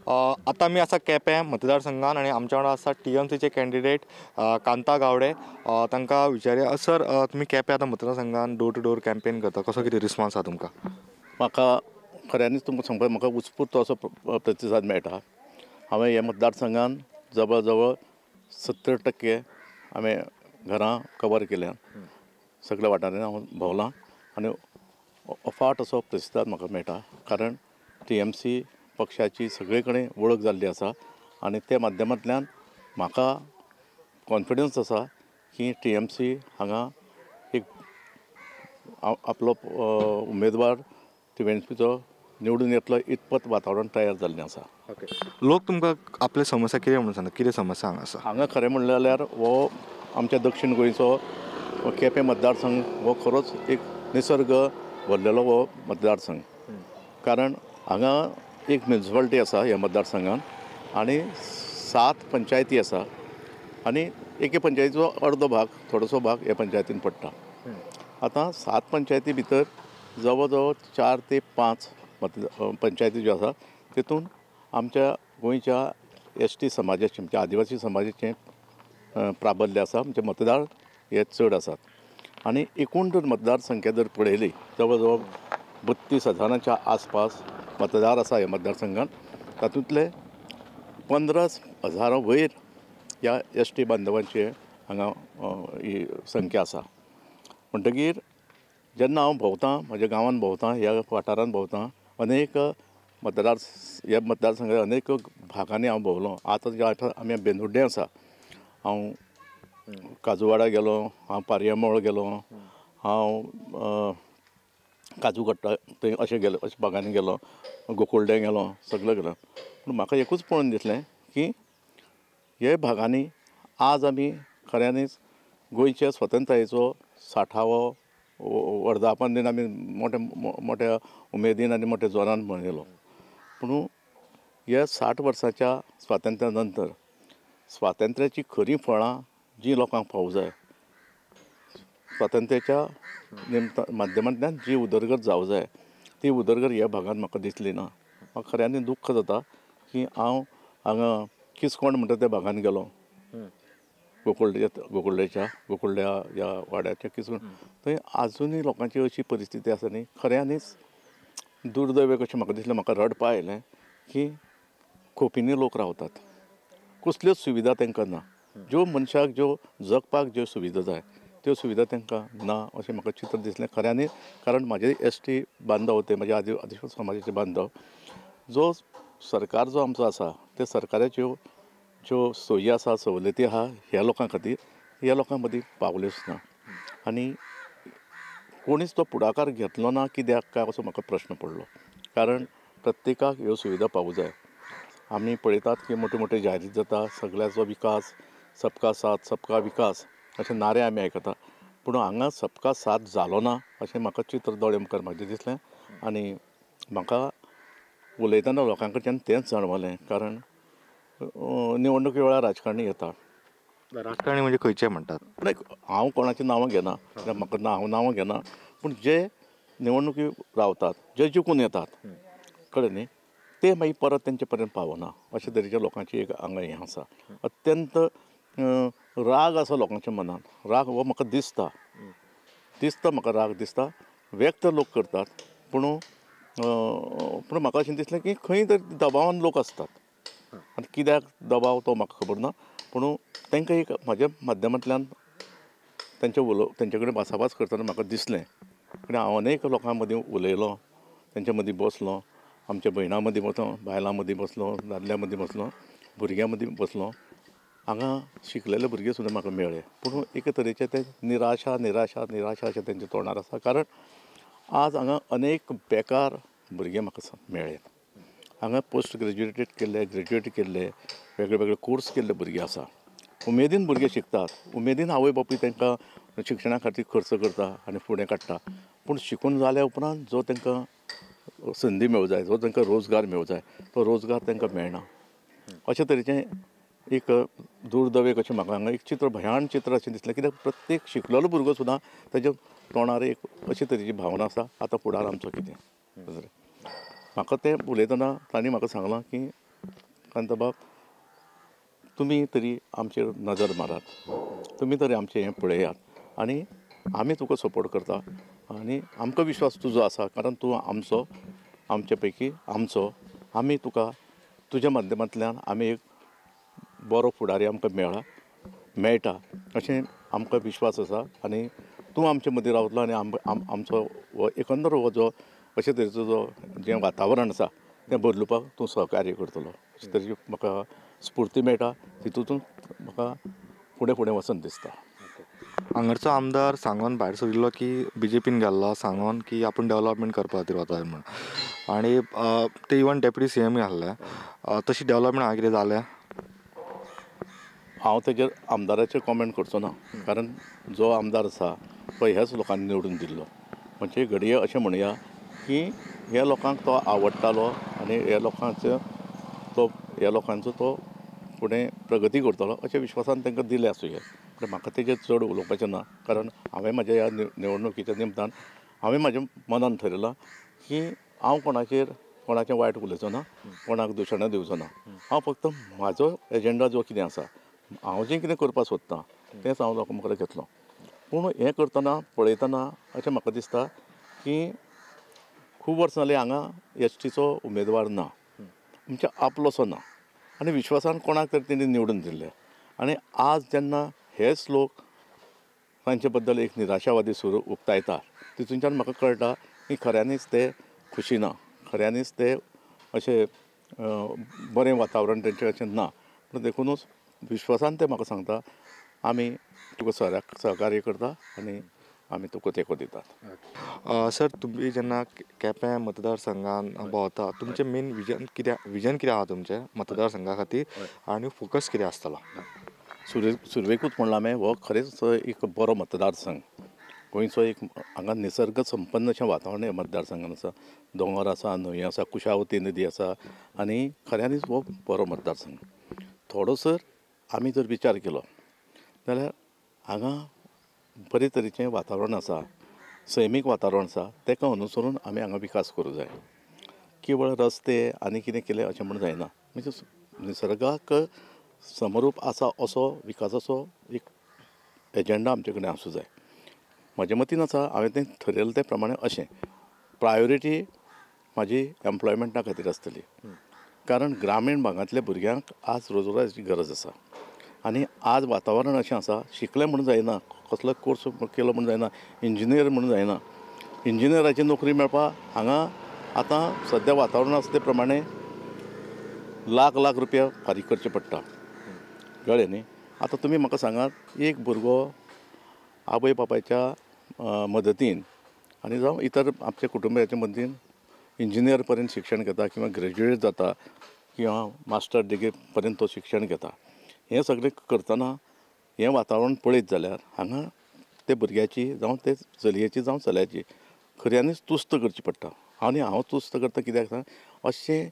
आतां आमी आसा केपें मतदारसंघान आनी आमच्या वांगडा आसा टीएमसीचे कॅन्डिडेट कांता गावडे. तांकां विचारया, सर तुमी केपें आतां मतदारसंघान डोर टू डोर कॅम्पेन करता, कसो कितें रिस्पॉन्स आसा तुमकां? म्हाका खऱ्यांनीच तुमकां सांगपाक म्हाका उत्स्फूर्त असो प्रतिसाद मेळटा. हांवें ह्या मतदारसंघान जवळ जवळ 70% हांवें घरां कवर केल्या, सगळ्या वाठारांनी हांव भोंवलां आनी अफाट असो प्रतिसाद म्हाका मेळटा. कारण टीएमसी पक्षाची सगळे कडेन वळख जाल्ली आसा आनी त्या माध्यमांतल्यान म्हाका कॉन्फिडन्स आसा की टीएमसी हांगा एक आपलो उमेदवार टीएमसीचो निवडून येतलो इतपत वातावरण तयार जाल्लें आसा. ओके, लोक तुमकां आपले समस्या कितें म्हणून सांगता, कितें समस्या हांगा आसा? हांगा खरें म्हणलें जाल्यार हो आमच्या दक्षिण गोंयचो केपें मतदारसंघ हो खरोच एक निसर्ग भरलेलो हो मतदारसंघ. कारण हांगा एक म्युनिसिपालिटी आसा ह्या मतदारसंघान आनी 7 पंचायती आसा आनी एके पंचायतीचो अर्दो भाग, थोडोसो भाग ह्या पंचायतीन पडटा. आतां 7 पंचायती भितर जवळ जवळ 4 ते 5 पंचायती ज्यो आसा तितून आमच्या गोंयच्या एस टी समाजाचें, म्हणजे आदिवासी समाजाचें प्राबल्य आसा, म्हणजे मतदार हे चड आसात. आनी एकूण जर मतदार संख्या जर पळयली जवळ जवळ 32,000च्या आसपास मतदार आसा ह्या मतदारसंघात. तातूंतले 15,000 वयर ह्या एस टी बांधवांचे हांगा ही संख्या आसा. म्हणटगीर जेन्ना हांव भोंवतां, म्हज्या गांवांत भोंवतां, ह्या वाठारांत भोंवतां, अनेक मतदार ह्या मतदारसंघाच्या अनेक भागांनी हांव भोंवलो. आतां जे आतां आमी बेंदुड्डें आसा, हांव काजूवाडा गेलो, हांव पारयमळ गेलो, हांव काजूकट्टा थंय अशें गेलो, अशें भागांनी गेलो, गोकुळडें गेलो, सगळें गेलो. पूण म्हाका एकूच पळोवन दिसलें की हे भागांनी आज आमी खऱ्यांनीच गोंयच्या स्वतंत्रतायेचो 60वो वर्धापन दिन आमी मोठ्या मोठ्या उमेदीन आनी मोठ्या जोरान मनयलो. पूण ह्या 60 वर्साच्या स्वातंत्र्या नंतर स्वातंत्र्याची खरी फळां जी लोकांक पावूं जाय, स्वातंत्र्याच्या निमता माध्यमांतल्यान जी उदरगत जावं जाय ती उदरगत ह्या भागांत म्हाका दिसली ना. म्हाका खऱ्यांनी दुख्ख जाता की हांव हांगा किसकोण म्हणटा त्या भागांत गेलो, गोकुळड्याच्या गोकुळड्या ह्या वाड्याच्या किसकोण, थंय आजुनूय लोकांची अशी परिस्थिती आसा न्ही, खऱ्यांनीच दुर्दैव कशें म्हाका दिसलें, म्हाका रडपा आयलें की खोपींनी लोक रावतात, कसल्योच सुविधा तांकां ना. ज्यो मनशाक ज्यो जगपाक ज्यो सुविधा जाय त्यो सुविधा तांकां ना अशें म्हाका चित्र दिसलें खऱ्यांनी. कारण म्हाजे एस टी बांधव ते म्हजे आदिवासी समाजाचे बांधव, जो सरकार जो आमचो आसा त्या सरकाराच्यो ज्यो सोयी आसा, सवलती आहा ह्या लोकां खातीर, ह्या लोकां मदीं पावल्योच ना आनी कोणीच तो फुडाकार घेतलो ना कित्याक काय असो म्हाका प्रश्न पडलो. कारण प्रत्येकाक ह्यो सुविधा पावूं जाय. आमी पळयतात की मोठे मोठे जाहीर जाता, सगळ्याचो विकास, सबका साथ सबका विकास अशें नारे आमी आयकता, पूण हांगा सबका साथ जालो ना अशें म्हाका चित्र दोळे मुखार म्हाजें दिसलें. आनी म्हाका उलयतना लोकां कडच्यान तेंच जाणवलें. कारण निवडणुके वेळार राजकारणी येता. राजकारणी म्हणजे खंयचे म्हणटात? पूण हांव कोणाची नांवां घेना, म्हाका हांव नांवां घेना, पूण जे निवडणुकी रावतात, जे जिखून येतात, कळ्ळें न्ही, ते मागीर परत तेंचे पर्यंत पावना अशे तरेच्या लोकांची एक हांगा हें आसा. अत्यंत राग आसा लोकांच्या मनान, राग हो म्हाका दिसता, दिसता म्हाका राग दिसता, व्यक्त लोक करतात. पूण पूण म्हाका अशें दिसलें की खंय तरी दबावान लोक आसतात आनी कित्याक दबाव तो म्हाका खबर ना, पूण तांकां एक म्हाज्या माध्यमांतल्यान तेंचे तेंचे कडेन भासाभास करतना म्हाका दिसलें. आनी हांव अनेक लोकां मदीं उलयलो, तेंच्या मदीं बसलो, आमच्या भयणां मदीं बसलो, बायलां मदीं बसलो, दादल्यां मदीं बसलो, भुरग्यां मदीं बसलो. हांगा शिकलेले भुरगे सुद्दां म्हाका मेळ्ळे, पूण एके तरेचे ते निराशा निराशा निराशा अशें तेंच्या तोंडार आसा. कारण आज हांगा अनेक बेकार भुरगे म्हाका मेळ्ळे. हांगा पोस्ट ग्रेज्युएटेड केल्ले, ग्रेज्युएट केल्ले, वेगळे वेगळे कोर्स केल्ले भुरगे आसा. उमेदीन भुरगे शिकतात, उमेदीन आवय बापूय तांकां शिक्षणा खातीर खर्च करता आनी फुडें काडटा. पूण शिकून जाल्या उपरांत जो तांकां संदी मेळूं जाय, जो तांकां रोजगार मेळूं जाय, तो रोजगार तांकां मेळना. अशे तरेचें एक दुर्दैव कशें म्हाका हांगा एक चित्र, भयान चित्र अशें दिसलें. कित्याक प्रत्येक शिकलेलो भुरगो सुद्दां ताच्या तोंडार एक अशे तरेची भावना आसा, आतां फुडार आमचो कितें. म्हाका तें उलयतना तांणी म्हाका सांगलां की कांताबाब तुमी तरी आमचेर नजर मारात, तुमी तरी आमचें हें पळयात आनी आमी तुका सपोर्ट करता आनी आमकां विश्वास तुजो आसा, कारण तूं आमचो, आमचे पैकी आमचो, आमी तुका तुज्या माध्यमांतल्यान आमी एक बरो फुडारी आमकां मेळटा अशें आमकां विश्वास आसा आनी तूं आमचे मदीं रावतलो आनी आमचो हो एकंदर हो जो अशे तरेचो जो जें वातावरण आसा तें बदलुपाक तूं सहकार्य करतलो अशे तरेची म्हाका स्फुर्ती मेळटा, तितून म्हाका फुडें फुडें वचन दिसता. हांगाचो आमदार सांगोन भायर सरिल्लो की बीजेपीन गेल्लो सांगोन की आपूण डेवलपमेंट करपा खातीर वता म्हूण, आनी ते इवन डेप्युटी सीएमय आहले, तशी डेवलपमेंट हांगा कितें जालें? हांव तेजेर आमदाराचेर कॉमेंट करचो ना, कारण जो आमदार आसा तो ह्याच लोकांनी निवडून दिल्लो, म्हणजे घडये अशें म्हणया की ह्या लोकांक तो आवडटालो आनी ह्या लोकांचो तो फुडें प्रगती करतलो अशें विश्वासान तांकां दिलें आसुये. पूण म्हाका तेजेर चड उलोवपाचें ना, कारण हांवें म्हज्या ह्या निवडणुकीच्या निमतान हांवें म्हज्या मनान थरयलां की हांव कोणाचेर कोणाचें वायट उलयचो ना, कोणाक दुशणां दिवचो ना. हांव फक्त म्हाजो एजेंडा जो कितें आसा, हांव जें कितें करपाक सोदतां तेंच हांव लोकां मुखार घेतलो. पूण हें करतना पळयतना अशें म्हाका दिसता की खूब वर्सां जालीं हांगा एसटीचो उमेदवार ना, म्हणजे आपलोसो ना आनी विश्वासान कोणाक तरी तेणी निवडून दिल्ले आनी आज जेन्ना हेच लोक तांचे बद्दल एक निराशावादी सूर उक्तायता तितूनच्यान म्हाका कळटा की खऱ्यांनीच ते खुशी ना, खऱ्यांनीच ते अशें बरें वातावरण तेंचें अशें ना. पूण देखुनूच विश्वासान ते म्हाका सांगता आमी तुका सहकार्य करता आनी आमी तुका तेंको दितात. सर, तुमी जेन्ना केपें मतदारसंघान भोंवता तुमचें मेन विजन कितें, विजन कितें आसा तुमचें मतदारसंघा खातीर आनी फोकस कितें आसतलो? सुरवेकूच म्हणलां हांवें, हो खरेंच एक बरो मतदारसंघ, गोंयचो एक हांगा निसर्ग संपन्न अशें वातावरण ह्या मतदारसंघान आसा, दोंगर आसा, न्हंय आसा, कुशावती नदी आसा आनी खऱ्यांनीच हो बरो मतदारसंघ. थोडो सर आमी जर विचार केलो जाल्यार हांगा बरे तरेचें वातावरण आसा, सैमीक वातावरण आसा, ताका अनुसरून आमी हांगा विकास करूंक जाय. केवळ रस्ते आनी कितें केलें अशें म्हूण जायना, म्हणजे निसर्गाक समरूप आसा असो विकासाचो एक एजेंडा आमचे कडेन आसूं जाय. म्हज्या मतीन आसा, हांवें तें थरयलें ते प्रमाणे अशें प्रायोरिटी म्हाजी एम्प्लॉयमेंटा खातीर आसतली, कारण ग्रामीण भागांतल्या भुरग्यांक आज रोजगाराची गरज आसा आनी आज वातावरण अशें आसा, शिकलें म्हूण जायना, कसलो कोर्स केलो म्हूण जायना, इंजिनियर म्हूण जायना, इंजिनियराची नोकरी मेळपाक हांगा आतां सद्या वातावरण आसा ते प्रमाणे लाख लाख रुपया फारीक करचे पडटा, कळ्ळें न्ही. आतां तुमी म्हाका सांगात, एक भुरगो आवय बापायच्या मदतीन आनी जावं इतर आमच्या कुटुंबाच्या मदतीन इंजिनियर पर्यंत शिक्षण घेता किंवा ग्रेज्युएट जाता किंवा मास्टर डिग्री पर्यंत तो शिक्षण घेता, हें सगळें करतना हें वातावरण पळयत जाल्यार हांगा ते भुरग्याची जावं ते चलयेची जावं चल्याची खऱ्यांनीच तुस्त करची पडटा. आनी हांव तुस्त करता कित्याक सांग, अशें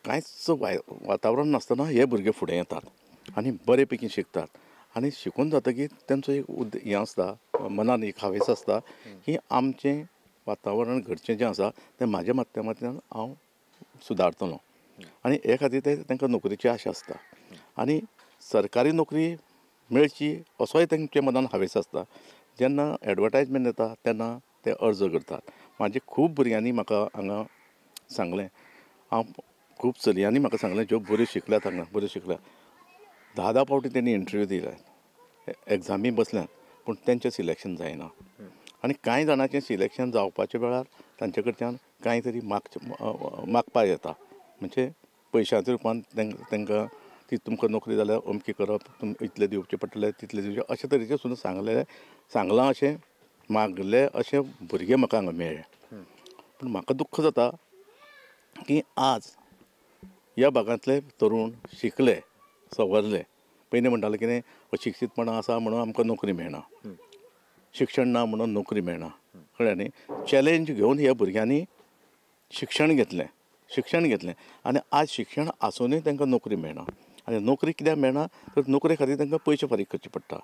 कांयच वातावरण नासतना हे भुरगे फुडें येतात आनी बरे पैकी शिकतात आनी शिकून जातकीर तेंचो एक हें आसता, मनान एक हावेस आसता की आमचें वातावरण घरचें जें आसा तें म्हाज्या माध्यमांतल्यान हांव सुदारतलो आनी हे खातीर ते तांकां नोकरेची आशा आसता आनी सरकारी नोकरी मेळची असोय तेंच्या मनान हावेस आसता. जेन्ना एडवर्टायजमेंट येता तेन्ना ते अर्ज करतात. म्हाजे खूब भुरग्यांनी म्हाका हांगा सांगलें, हांव खूब चलयांनी म्हाका सांगलें ज्यो बऱ्यो शिकल्यात हांगा, बऱ्यो शिकल्यात, 10-10 फावटी तेणी इंटरव्यू दिले, एग्जामी बसल्यात, पूण तेंचें सिलेक्शन जायना आनी कांय जाणांचें सिलेक्शन जावपाच्या वेळार तांचे कडच्यान कांय तरी मागपाक येता, म्हणजे पयशांच्या रुपान तांकां ती तुमकां नोकरी जाल्यार अमकी करप, तुमकां इतले दिवचे पडटले, तितले दिवचे, अशे तरेचें सुद्दां सांगलां, अशें मागले अशे भुरगे म्हाका हांगा मेळ्ळे. पूण म्हाका दुख्ख जाता की आज ह्या भागांतले तरूण शिकले सवरले, पयलीं म्हणटाले कितें अशिक्षीतपणां आसा म्हणून आमकां नोकरी मेळना, शिक्षण ना म्हणून नोकरी मेळना, कळ्ळें न्ही. चॅलेंज घेवन ह्या भुरग्यांनी शिक्षण घेतलें आनी आज शिक्षण आसुनूय तांकां नोकरी मेळना. आनी नोकरी कित्याक मेळना तर नोकरे खातीर तांकां पयशे फारीक करचे पडटा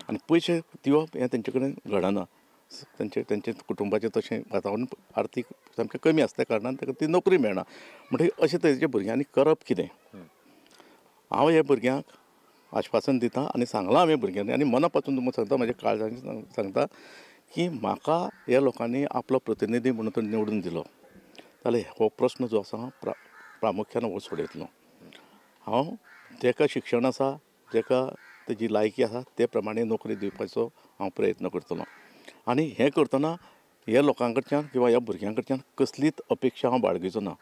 आनी पयशे दिवप हें तेंचे कडेन घडना, तेंचे तेंचे कुटुंबाचें तशें वातावरण आर्थीक सामकें कमी आसल्या कारणान तांकां ती नोकरी मेळना. म्हणटकीर अशे तरेच्या भुरग्यांनी करप कितें? हांव ह्या भुरग्यांक आश्वासन दिता आनी सांगलां हांवें भुरग्यांनी आनी मना पासून तुमकां सांगता, म्हज्या काळजान सांगता की म्हाका ह्या लोकांनी आपलो प्रतिनिधी म्हणून तो निवडून दिलो जाल्यार हो प्रस्न जो आसा प्रामुख्यान हो सोडयतलो. हांव जाका शिक्षण आसा, जाका तेजी लायकी आसा ते प्रमाणे नोकरी दिवपाचो हांव प्रयत्न करतलो. आनी हें करतना ह्या लोकां कडच्यान किंवा ह्या भुरग्यां कडच्यान कसलीच अपेक्षा हांव बाळगिचो ना.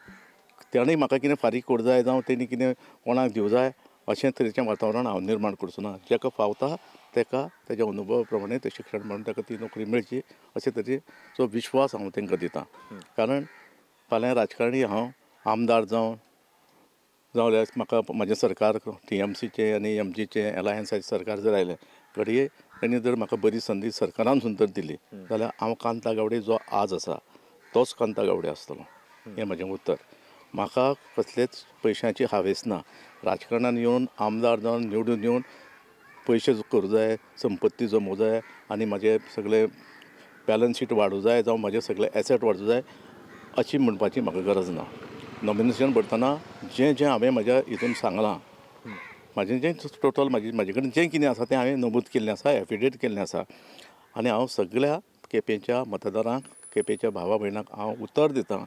ताणें म्हाका कितें फारीक करूं जाय जावं तेणी कितें कोणाक दिवं जाय अशें तरेचें वातावरण हांव निर्माण करचो ना. जाका फावता ताका तेज्या अनुभवा प्रमाणे तें शिक्षण मेळून ताका ती नोकरी मेळची अशे तरेचो विश्वास हांव तांकां दितां. कारण फाल्यां राजकारणी हांव आमदार जावं जाल्यार म्हाका म्हजें सरकार टीएमसीचें आनी एमजीचें एलायन्साचें सरकार जर आयलें घडये तेणी जर म्हाका बरी संदी सरकारान सुद्दां दिली जाल्यार हांव कांता गावडे जो आज आसा तोच कांता गावडे आसतलो, हें म्हजें उत्तर. म्हाका कसलेच पयशांची हावेस ना. राजकारणान येवन आमदार जावन निवडून येवन पयशे करूं जाय, संपत्ती जमोवं जाय आनी म्हाजें सगळें बॅलन्स शीट वाडूं जाय जावं म्हाजें सगळें एसेट वाडूं जाय अशी म्हणपाची म्हाका गरज ना. नॉमिनेशन भरतना जें जें हांवें म्हज्या हितून सांगलां, म्हाजें जें टोटल म्हाजे कडेन जें कितें आसा तें हांवें नमूद केल्लें आसा, एफिडेवीट केल्लें आसा. आनी हांव सगळ्या केपेंच्या मतदारांक, केपेंच्या भावा भयणांक हांव उतर दितां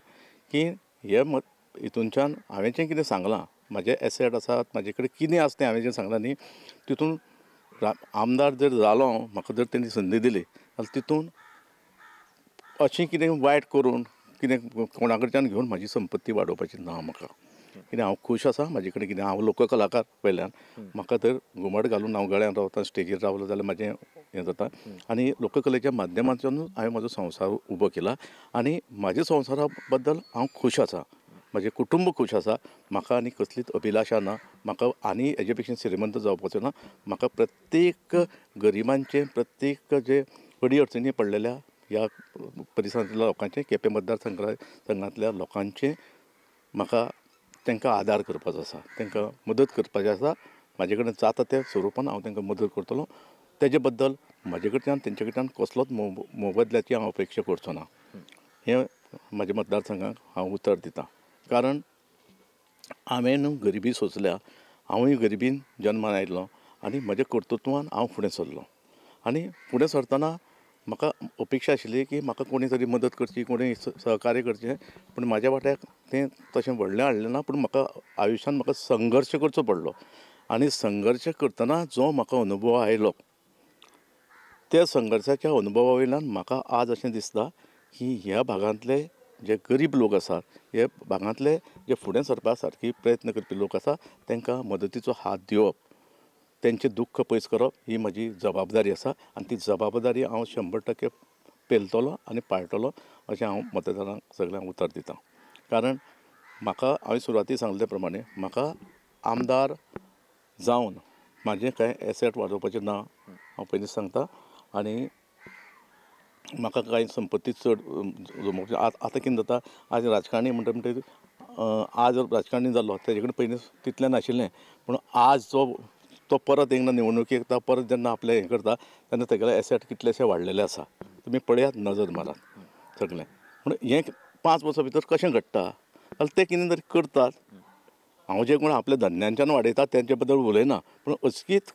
की हे मत हितूनच्यान हांवें जें कितें सांगलां, म्हाजे एसेट आसात, म्हाजे कडेन कितें आसा तें हांवें जें सांगलां न्ही तितून आमदार जर जालो म्हाका जर तेणी संदी दिली जाल्यार तितून अशें कितें वायट करून कितें कोणा कडच्यान घेवन म्हाजी संपत्ती वाडोवपाची ना म्हाका. कितें हांव खूश आसा म्हाजे कडेन, कितें हांव लोककलाकार पयल्यान म्हाका तर घुमट घालून हांव गळ्यान रावता, स्टेजीर रावलो जाल्यार म्हाजें हें जाता. आनी लोककलेच्या माध्यमांतल्यानूच हांवें म्हजो संवसार उबो केला आनी म्हाज्या संवसारा बद्दल हांव खूश आसा, म्हजें कुटुंब खूश आसा. म्हाका आनी कसलीच अभिलाशा ना, म्हाका आनी हेजे पेक्षा श्रीमंत जावपाचो ना. म्हाका प्रत्येक गरिबांचें, प्रत्येक जे अडी अडचणी पडलेल्या ह्या परिसरांतल्या लोकांचें, केपें मतदारसंघांतल्या लोकांचें म्हाका तांकां आदार करपाचो आसा, तांकां मदत करपाची आसा. म्हाजे कडेन जाता त्या स्वरुपान हांव तांकां मदत करतलो. तेजे बद्दल म्हाजे कडच्यान तेंचे कडच्यान कसलोच मोबदल्याची हांव अपेक्षा करचो ना, हें म्हाज्या मतदारसंघाक हांव उतर दितां. कारण हांवें न्हू गरिबी सोंसल्या, हांवूय गरिबीन जन्मान आयलो आनी म्हज्या कर्तृत्वान हांव फुडें सरलो. आनी फुडें सरतना म्हाका अपेक्षा आशिल्ली की म्हाका कोणी तरी मदत करची, कोणी सहकार्य करचें, पूण म्हाज्या वाट्याक तें तशें व्हडलें हाडलें ना. पूण म्हाका आयुश्यान म्हाका संघर्श करचो पडलो आनी संघर्श करतना जो म्हाका अनुभव आयलो त्या संघर्शाच्या अनुभवा वयल्यान म्हाका आज अशें दिसता की ह्या भागांतले जे गरीब लोक आसात, हे भागांतले जे फुडें सरपा सारकी प्रयत्न करपी लोक आसा तांकां मदतीचो हात दिवप, तेंचें दुख्ख पयस करप ही म्हजी जबाबदारी आसा. आनी ती जबाबदारी हांव 100% पेलतलो आनी पाळटलो अशें हांव मतदारांक सगळ्यांक उतर दितां. कारण म्हाका हांवें सुरवाती सांगले प्रमाणे म्हाका आमदार जावन म्हाजें कांय एसेट वाडोवपाचें ना, हांव पयलींच सांगता. आनी म्हाका कांय संपत्ती चड जमोवपाची. आतां कितें जाता, आज राजकारणी म्हणटा म्हणटकीर आज राजकारणी जालो तेजे कडेन पयलीं तितलें नाशिल्लें, पूण आज जो तो परत एकदा निवडणुकेक येता, परत जेन्ना आपलें हें करता तेन्ना तेगेले एसेट कितलेशे वाडलेले आसा. तुमी पळयात, नजर मारात सगळें. पूण हें 5 वर्सां भितर कशें घडटा जाल्यार ते कितें तरी करतात. हांव जे कोण आपल्या धंद्यांच्यान वाडयतात तेंचे बद्दल उलयना, पूण अचकीत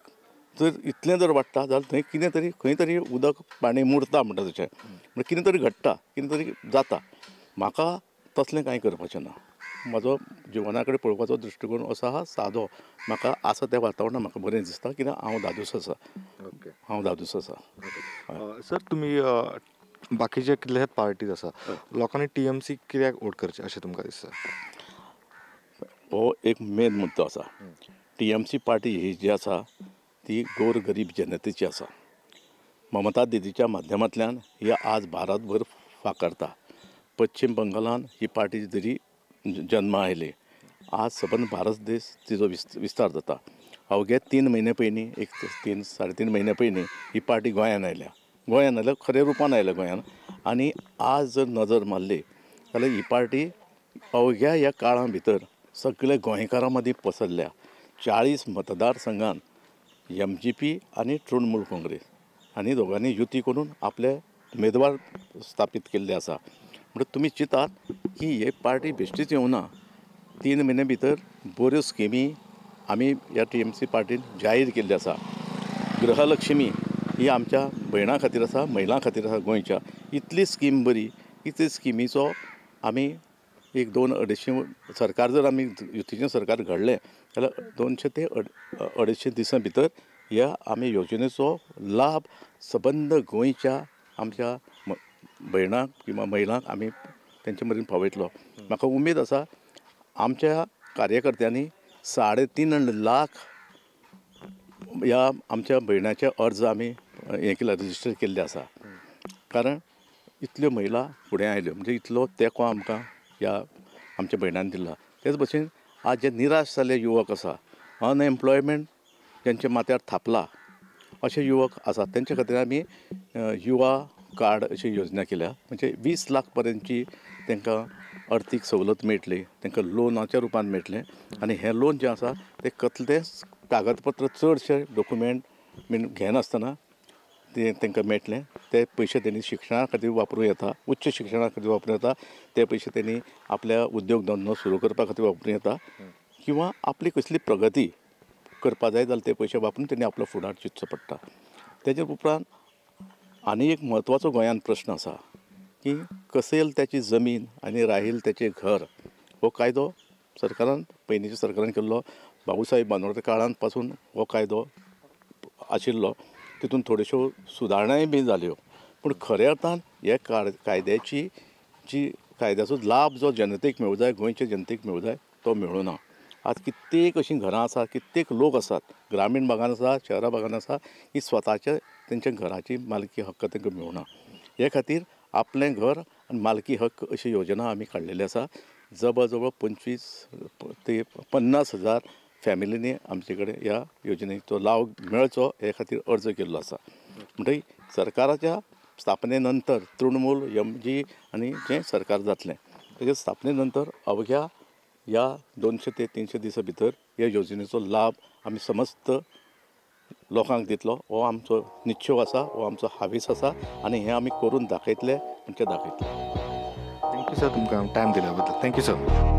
जर इतलें जर वाडटा जाल्यार थंय कितें तरी खंय तरी उदक पाणी मुरता म्हणटा तशें, म्हणल्यार कितें तरी घडटा, कितें तरी जाता. म्हाका तसलें कांय करपाचें ना. म्हजो जिवना कडेन पळोवपाचो दृश्टिकोन असो आहा सादो. म्हाका आसा तें वातावरण म्हाका बरें दिसता, कित्याक हांव धादोस आसा, हांव धादोस आसा. सर, तुमी बाकीचे कितलेशेच पार्टीज आसा, लोकांनी टीएमसी कित्याक वोट करचें अशें तुमकां दिसता? हो एक मेन मुद्दो आसा. टीएमसी पार्टी ही जी आसा ती गोर गरीब जनतेची आसा. ममता दिदीच्या माध्यमांतल्यान ही आज भारतभर फांकारता. पश्चीम बंगालान ही पार्टी जरी जन्मा आयली, आज सबंद भारत देश तिजो विस्तार जाता. अवघे 3 म्हयने पयलीं, एक 3 साडे 3 म्हयने पयलीं ही पार्टी गोंयान आयल्या, गोंयान आयल्या, खऱ्या रुपान आयल्या गोंयान. आनी आज जर नजर मारली जाल्यार ही पार्टी अवघ्या ह्या काळा भितर सगळे गोंयकारां मदीं पसरल्या. 40 मतदारसंघान एमजीपी आनी तृणमूल काँग्रेस आनी दोगांनी युती करून आपले उमेदवार स्थापीत केल्ले आसा. म्हणटा तुमी चिंतात की हे पार्टी बेश्टीच येवना, 3 म्हयने भितर बऱ्यो स्किमी आमी ह्या टीएमसी पार्टीन जाहीर केल्ली आसा. गृहलक्ष्मी ही आमच्या भयणां खातीर आसा, महिलां खातीर आसा गोंयच्या. इतली स्कीम बरी की ते स्किमीचो आमी एक 2-250 सरकार जर आमी युतीचें सरकार घडलें जाल्यार 200 ते 250 दिसां भितर ह्या आमी योजनेचो लाभ सबंद गोंयच्या आमच्या भयणांक किंवा महिलांक आमी तेंचे मेरेन पावयतलो. म्हाका उमेद आसा आमच्या कार्यकर्त्यांनी 3.5 लाख ह्या आमच्या भयणाचे अर्ज आमी हें केला, रजिस्टर केल्ले आसा. कारण इतल्यो महिला फुडें आयल्यो म्हणजे इतलो तेंको आमकां ह्या आमच्या भयणान दिला. तेच भशेन आज जे निराश जाल्ले युवक आसा, अनएम्प्लॉयमेंट ज्यांच्या माथ्यार थापला अशे युवक आसात, तेंच्या खातीर आमी युवा कार्ड अशी योजना केल्या. म्हणजे 20 लाख पर्यंतची तांकां अर्थीक सवलत मेळटली, तांकां लोनाच्या रुपान मेळटलें. आनी हें लोन जें आसा तें कसलेंच कागदपत्र चडशे डॉक्युमेंट बीन घेनासतना तें तांकां मेळटलें. ते पयशे तेणी शिक्षणा खातीर वापरूं येता, उच्च शिक्षणा खातीर वापरूं येता, ते पयशे तेणी आपल्या उद्योग धंदो सुरू करपा खातीर वापरूं येता, किंवा आपली कसली प्रगती करपा जाय जाल्यार ते पयशे वापरून तेणी आपलो फुडार चिंतचो पडटा. तेजे उपरांत आनी एक म्हत्वाचो गोंयांत प्रश्न आसा की कसेल त्याची जमीन आनी राहील त्याचें घर हो कायदो सरकारान पयलींच्या सरकारान केल्लो. बाबूसाहेब बांदोडकर काळांत पासून हो कायदो आशिल्लो, तितून थोड्योश्यो सुदारणाय बी जाल्यो, पूण खऱ्या अर्थान हे कायद्याची जी कायद्याचो लाभ जो जनतेक मेळूं जाय, गोंयचे जनतेक मेळूं जाय, तो मेळूं ना. आज कित्येक अशीं घरां आसात, कित्येक लोक आसात, ग्रामीण भागान आसा, शहरा भागान आसा, की स्वताचे तेंच्या घराची मालकी हक्क तांकां मेळूना. हे खातीर आपलें घर आनी मालकी हक्क अशी योजना आमी काडलेली आसा. जवळ जवळ 25 ते 50 हजार फॅमिलींनी आमचे कडेन ह्या योजनेचो लाव मेळचो हे खातीर अर्ज केल्लो आसा. म्हणटकीर सरकाराच्या स्थापने नंतर तृणमूल एमजी आनी जें सरकार जातलें तेजे स्थापने नंतर अवघ्या ह्या 200 ते 300 दिसां भितर ह्या योजनेचो लाभ आमी समस्त लोकांक दितलो हो आमचो निश्चय आसा, हो आमचो हावेस आसा आनी हें आमी करून दाखयतले, म्हणजे दाखयतले. Thank you sir, तुमकां टायम दिल्या बद्दल. Thank you sir.